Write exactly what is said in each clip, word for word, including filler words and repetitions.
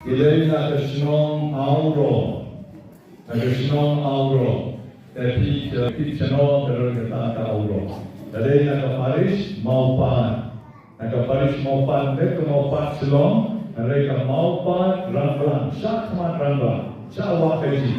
Ki dei na ka shnong Awro. Na ka shnong Awro. Te phi, phi shnong ka dei ka ta ka Awro. Ka dei na ka parish Mawpat. Na ka parish Mawpat, dei ka Mawpat Shillong, hynrei ka Mawpat Rangblang, shakhmat Rangblang, sha Wah Kaji.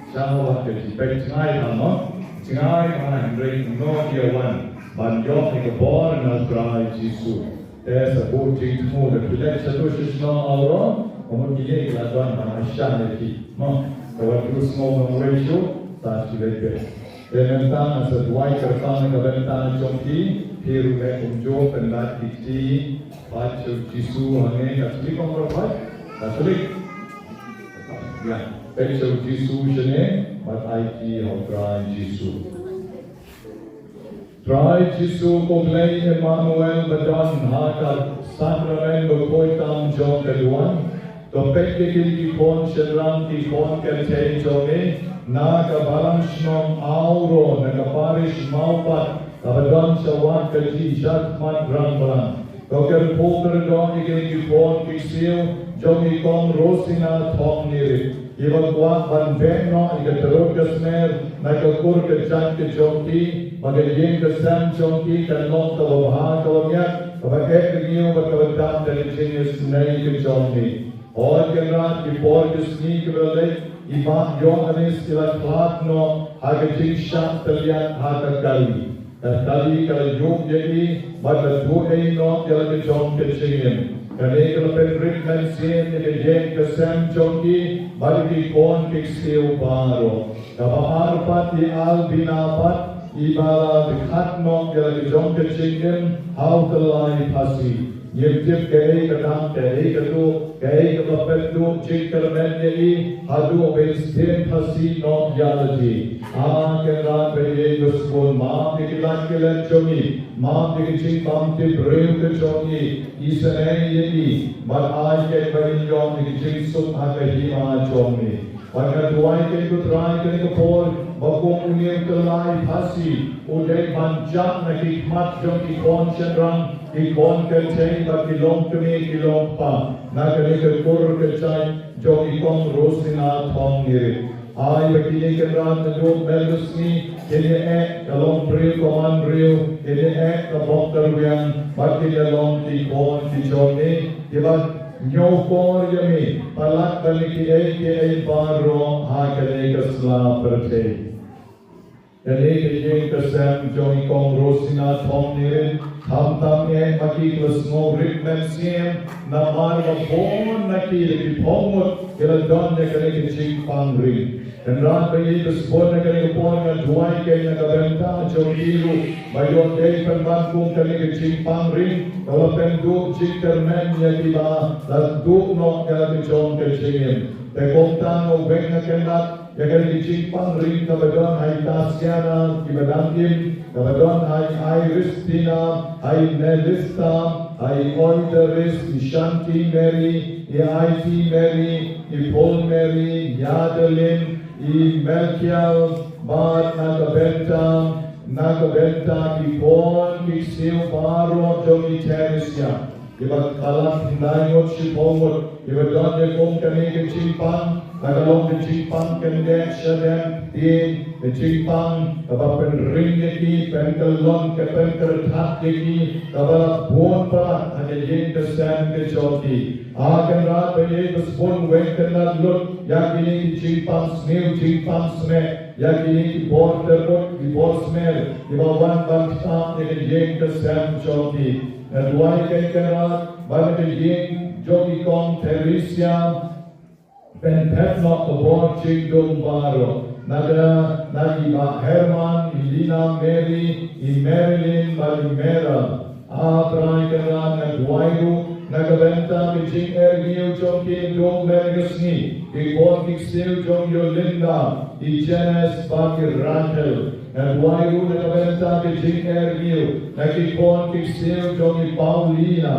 Sha Wah Kaji. Peit jngai ha mo. Jngai ha, hynrei no ïa wan ban ïoh ïa ka bor na u Trai Jisu. Te sa buh jingthmu da phi leit sha tu sha shnong Awro, ka mut kine ki la don ban aisha ïa phi. Mo, ka wat ju sngew nongwei shuh, sa shu leit beit. Te mynta nga sa duwai kyrpang na ka bynta jong phi, phi ruh leh kumjuh, pyndait ki kti, peit sha u Jisu hangne, Katholik, ong ba peit, Katholik. Ïa, peit sha u Jisu shane, bad ai kti ha u Trai Jisu. Trai Jisu, ko Blei Emmanuel ba don ha ka sakramen bakhuid tam jong ka duwan, to peit ïa kine ki khun shynrang, ki khun kynthei jong me, na ka balang shnong Awro, na ka parish Mawpat, kaba don sha Wah Kaji, shakhmat Rangblang. To kyrkhu kyrdoh ïa kine ki khun ki ksiew jong i Kong Rosina Thongnirit, kiba kwah ban beh noh ïa ka trud ka smer na ka kur ka jait ka jong ki, ba ka ïing ka sem jong ki kan long kaba bha kaba miat, kaba eh ka rngiew bad kaba dap da ka jingisynei ka jong me. Hooid Kynrad, ki por ki sngi kiba la leit, i Bah Ïoannis i la khlad noh ha ka jingshah tylliat ha ka kali. Ka kali ka la ïuh ïa i bad la duh ei noh ïa la ka jong ka jingim. Kane ka la pynrit mynsiem ïa ka ïing ka sem jong ki bad ïa ki khun ki ksiew baroh. Kaba ar pat i Albina pat, iba la dkhat noh ïa la ka jong ka jingim ha u tyllai phasi. Ngim tip kaei ka dang, kaei ka duh, kaei kaba pynduh jingkyrmen ïa i haduh ba in sdien phasi noh ïa lade. A Kynrad ba ïeit ba sbun, map ïa ki lait ki let jong i, map ïa ki jingbymtip briew ki jong i, isynei ïa i, bad ai keiñ ba in ïoh ïa ki jingsuk ha ka hima jong i. Bad nga duwai keiñ ko Trai kane ka por ba kum une u tyllai phasi u dei ban jah na ki khmat jong ki khun shynrang, ki khun kynthei bad ki longkmie ki longkpa na kane ka kur ka jait jong i Kong Rosina Thongnirit. Ai ba kine Kynrad naduh mynta ka sngi kin ïa eh ka longbriew ka manbriew, kin ïa eh ka bok ka rwiang, bad kin ïa long ki khun ki jong me kiba ñiewkor ïa me palat ban ïa kiei kiei baroh ha kane ka sla pyrthei. Kane ka ïing ka sem jong i Kong Rosina Thongnirit, khamtam eh ma ki ki la sngew rit mynsiem namar ba bun na ki la ki pynmut ki la don ïa kane ka jingpang ring. Kynrad ba ïeit ba sbun, na kane ka por nga duwai keiñ na ka bynta jong ki ruh ba ïoh dei pynban kum kane ka jingpang ring kaba la pynduh jingkyrmen ïa kiba la duh noh ïa la ka jong ka jingim. Te kumta nga weng nga kyndat ïa kane ka jingpang ring kaba don ha i Tasiana, kiba dang im, kaba don ha i Iristina, ha i Melista, ha i Oideris, i Shanti Mary, i Aiti Mary, i Paul Mary, i Adeline, i Melchiel, bad na ka bynta, na ka bynta ki khun ki ksiew baroh jong i Theresia. Kiba palat hynriew ngut shiphew ngut kiba don ïa kum kane ka jingpang, la ka long ka jingpang kyndit shadem, ka jingpang kaba pynring ïa ki, pynkyllon, ka pynkyrthat ïa ki, kaba la bun palat ha ka ïing ka sem ka jong ki. A Kynrad ba ïeit ba sbun, weng kyndat lut ïa kine ki jingpang sniew jingpang snieh, ïa kine ki bor tyrmut ki bor smer kiba wan ban ktah ïa ka ïing ka sem jong ki. Nga duwai keiñ Kynrad ba na ka ïing jong i Kong Theresia pynpep noh ka bor jingdum baroh na ka, na i Bah Herman, i Lina Mary, i Marilyn bad i Meral. A Trai Kynrad, nga duwai ruh na ka bynta ka jingerngiew jong ki naduh mynta ka sngi, ki khun ki ksiew jong i Yolinda, i Janice bad i Rachel. Nga duwai ruh na ka bynta ka jingerngiew na ki khun ki ksiew jong i Paulina,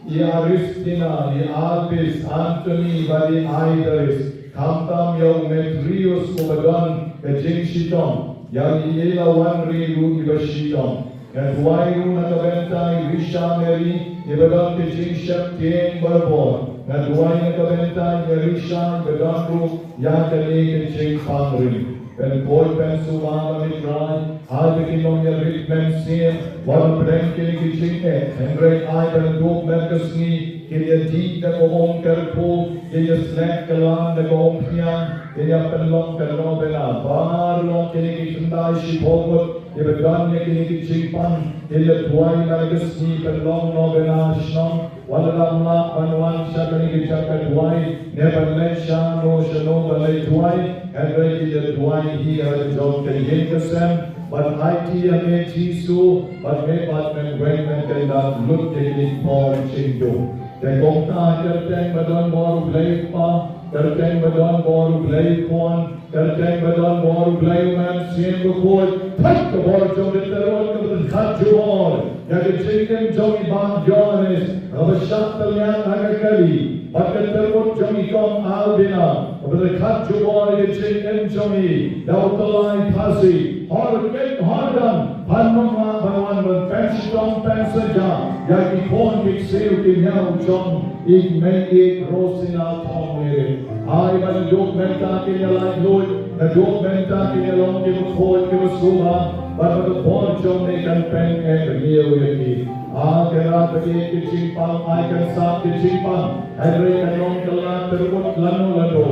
i Aristina, i Albis, Anthony bad i Idaris, khamtam ïa u Metrius uba don ka jingshitom, ïa i Elawanri ruh iba shitom. Nga duwai ruh na ka bynta i Risha Mary iba don ka jingsheptieng barabor. Nga duwai na ka bynta ïa Risha, ba don ruh ïa kane ka jingpang rim. Pynkoit pynsuba, A Trai, ai ba kin ym ïarit mynsiem wat la pdeng kine ki jingeh, hynrei ai ba naduh mynta ka sngi kin ïadih da ka umkyrkhu, kin ïasleh kylla da ka umphniang, kin ïapynlong ka nongpynïaid. Baroh kine ki khyndai shiphew ngut kiba don ïa kine ki jingpang, kin ïa duwai mynta ka sngi, pynlong nongpynïaid shnong. Wat la dang lah ban wan sha kane ka jaka duwai ne ban leit shano shano ban leit duwai, hynrei ki leit duwai hi ha la ka jong ka ïing ka sem. Bad aiti ïa me Jisu, bad me, bad men weng men kyndat lut ïa kine ki por jingdum. Te kumta kyrteng ba don bor U Blei Kpa, kyrteng ba don bor U Blei Khun, kyrteng ba don bor U Blei U Mynsiem Bakhuid. Thait ka bor jong ka tyrmut kaba pyrkhat jubor ïa ka jingim jong i Bah Ïoannis, kaba shah tyrliang ha ka kali, bad ka tyrmut jong i kong Albina, kaba pyrkhat jubor ïa ka jingim jong i da u tyllai phasi. Hor kit hor don, phan ym lah ban wan ban pynshitom pynsaja ïa ki khun ki ksiew ki miaw jong i mei ïeit Rosina Thongnirit. Ai ba naduh mynta kin ïa laitluid, naduh mynta kin ïa long kiba khuid kiba sumar, bad ba ka bor jong me kan pyneh bniah ïa ki. A Kynrad, ba ïeit ki jingpang, ai kan sah ki jingpang, hynrei kan long kylla tyrmut lano lano.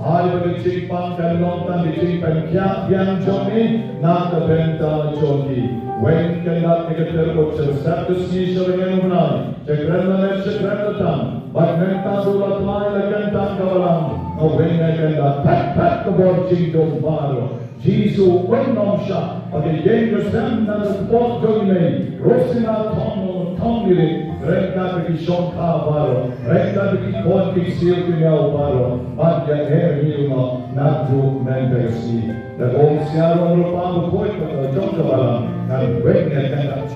Ai ba ki jingpang kan long tang ki jingpynkhiah biang jong me na ka bynta jong ki. Weng kyndat ïa ka tyrmut sha ka sngi sha ka bnai, sha kren lane sha kren tam. Bad mynta ruh la tlot la kyntang ka balang, nga weng nga kyndat, thait thait ka bor jingdum baroh. Jisu, un ym shah ba ka ïing ka sem na ka kpoh jong i mei Rosina Thong, Thongnirit, ryngkat bad ki shongkha baroh, ryngkat bad ki khun ki ksiew ki miaw baroh, bad ïa her miaw ma naduh mynta ka sngi. Da ka umsiar u Kpa bakhuid bad ka jong ka balang, ngan weng ngan kyndat.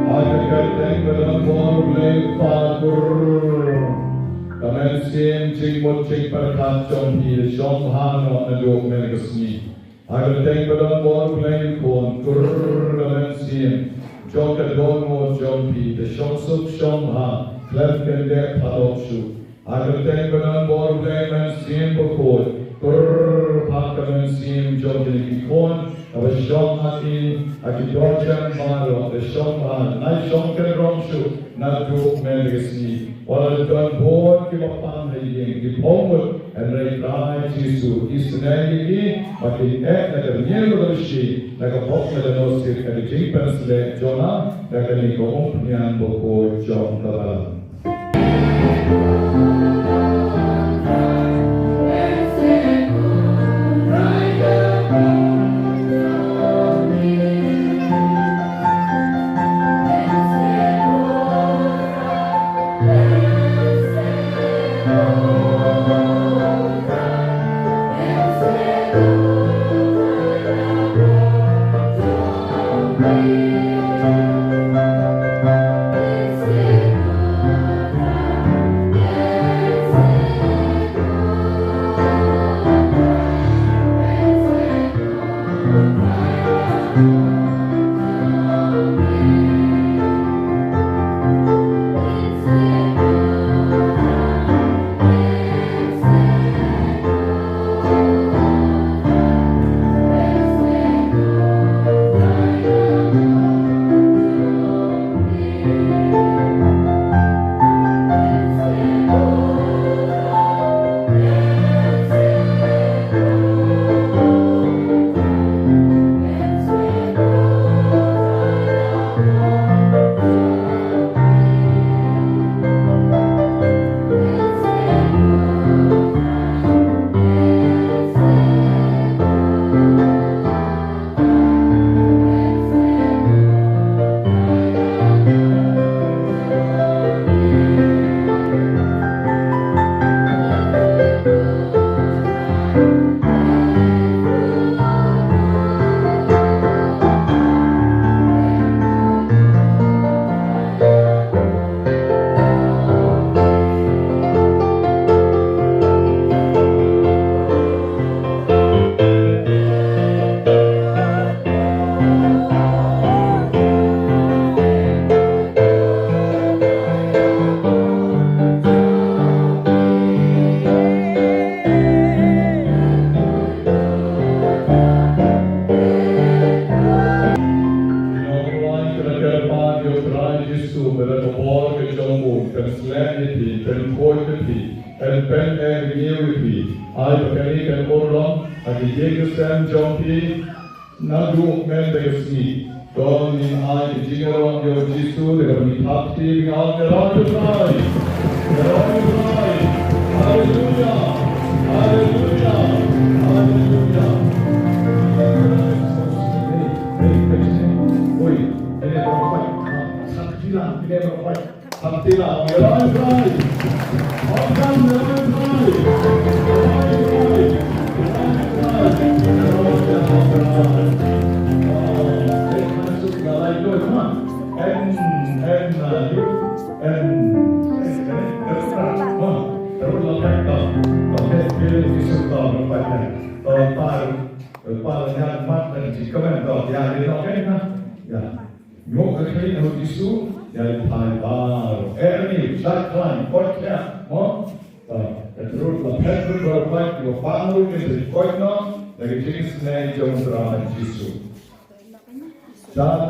Ha ka kyrteng ba don bor U Blei Kpa, kur ka mynsiem jingmut jingpyrkhat jong phi da shong bha noh naduh mynta ka sngi. Ha ka kyrteng ba don bor U Blei Khun, kur ka mynsiem jong ka dohnud jong phi da shong suk shong bha, khlem kyndit phalok shuh. Ha ka kyrteng ba don bor U Blei Mynsiem Bakhuid, kur pat ka mynsiem jong kine ki khun, kaba shong ha ki, ha ki dohnud baroh, da shong bha, nai shong kynrong shuh naduh mynta ka sngi. Wat la don bun kiba pang ha ïing, ki pynmut, hynrei Trai Jisu, isynei ïa ki, ba kin eh na ka rynïeng bad ka shi, na ka bok na ka nusip, na ka jingpynshlur jong nga, na kane ka umphniang bakhuid jong ka balang. Ha ka jingïaseng jong phi naduh mynta ka sngi, to ngin ai ka jingïaroh ïa u Jisu da kaba ngi thap kti, ngin ai ka jingïaroh. Haleluya. Haleluya. Haleluya. Oi, oi, oi. Thap kti lang, thap kti lang. Ïa. Ïoh ka khlieh na u Jisu, ïa leit phai baroh. Erni, shad khlaiñ, koit khiah, mo? Ka truh la phet ruh baroh, koit, ïoh pang ruh, ïa leit koit noh, da ka jingsnei jong u Trai Jisu. Satan